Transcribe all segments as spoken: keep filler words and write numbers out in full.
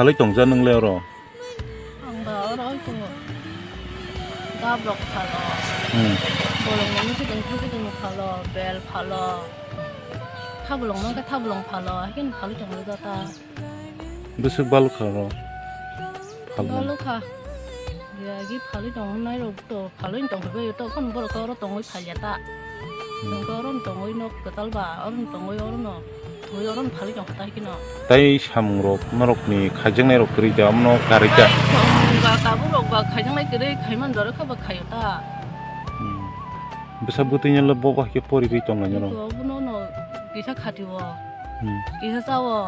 Phalwi tongja nwng le oro? Ang ba oro oi tongo. Dab rok phalo. Hmm. Bolong nang khe tong khe tong phalo, bel phalo. Thabolong nang khe thabolong phalo, hai khe phalwi tong le jata. Bwswk balukha oro? Phalwi. Balukha. Yagi phalwi tong nai rok to phalwi tong khe to phano borok oro tongwi phalya ta. Hmm. Tong oro tongwi nok kwtal ba, oro tongwi oro no. Twi oro phalwi tong khe ta kino. Tai samung rok norok ni khaijaknai rok kwrwi da, amno karwi da. Tai samung ba tabuk rok ba khaijaknai kwrwi khaiman doro khe ba khaio ta. Hmm. Bwsa bwtwi no le bo ba khe pori ri tong lai no. Ko bono no kisa khati o. Hmm. Kisa cha o.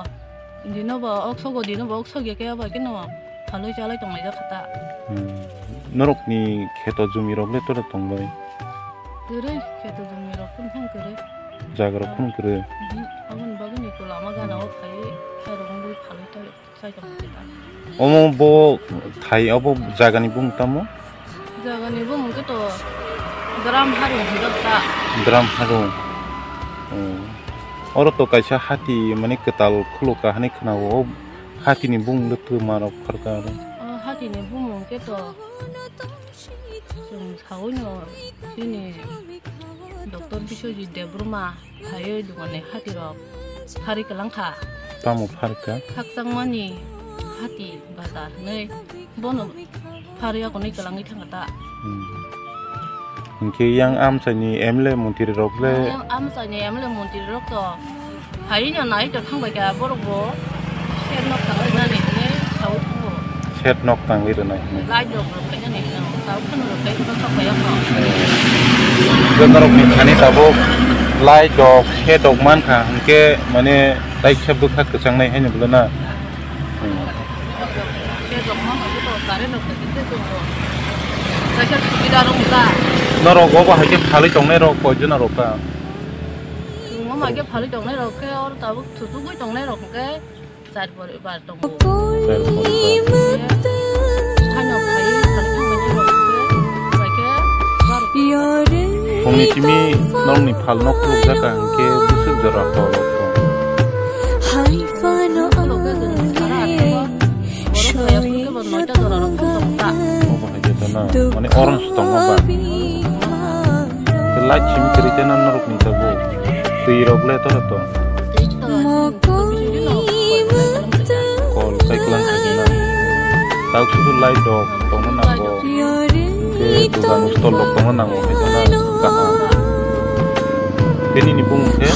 Dino bo ok sogo, dino bo ok sogya khe abo khe no phalwi chalai tong lai jak kha ta. Hmm. Norok ni kheto jumi rok le tora tong bai? Kwrwi, kheto jumi rok phano kwrwi. Jaga rok phano kwrwi. Hmm. Aboni bagwi ni ko lama gana o phai khe rok wngwi phalwi tong chai tong lai ta. Omo bo thai obo jaga ni bumung tamo? Jagani bumung khe to Dram Harung hinjak ta. Dram Harung. Hmm. Oro to kaisa hati mane kwtal khulukha hinwi khwnao. O hatini bumung le twma rok pharkha aro. O hatini bumung khe to chwng saui no chini Doctor Biswajit Debbarma. Phaiwi dukani hati rok phari kwlang kha. Tamo phari kha? Khakchangmani hati bazar hinwi bono phari yakunwi kwlangwi thangkha ta. Hmm. Hinkhe yang amchaini M L A montri rok le? Yang amchaini M L A montri rok to phaiwi no nai to thangbai kha borok bo. Sher nok tangwi nani hinwi saui thango. Sher nok tangwi rwnai hinwi. Light rok rok khainani hinwi tao phano rok khe bwkha phaiya kho. Joto rok ni thani tabuk light rok, sher rok mankha hinkhe mane taisa bwkha kwchangnai haino bwlana. Sher rok mankha khe to current rok khaikhe khe tongo. Kaisa subida rok wngkha. Norok obo hai khe phalwi tongnai rok koi jona rok kha? Chwng omo hai khe phalwi tongnai rok khe oro tabuk thutugwi tongnai rok hinkhe. Char poribar tongo. Char poribar. Hano phai, phai thangmani rok khe, bai khe, bar. Phungni simi nokni phal nok khulukjak kha, hinkhe bwswk jora kolok tong. Khulukjak khe, sara atma, borok kaya khulukjak khe, bo noita jora rok tong ta. Obo hai khe to na, mane orange tongo ba. Khe light simi kwrwi tei norok ni tabuk. Twi rok le tora to. Kol kai kwlang kha khe na. Tabuk sudu light rok tongna nango. Khe dugan stall rok tongna nango khe na kaham. Khe nini bumung khe?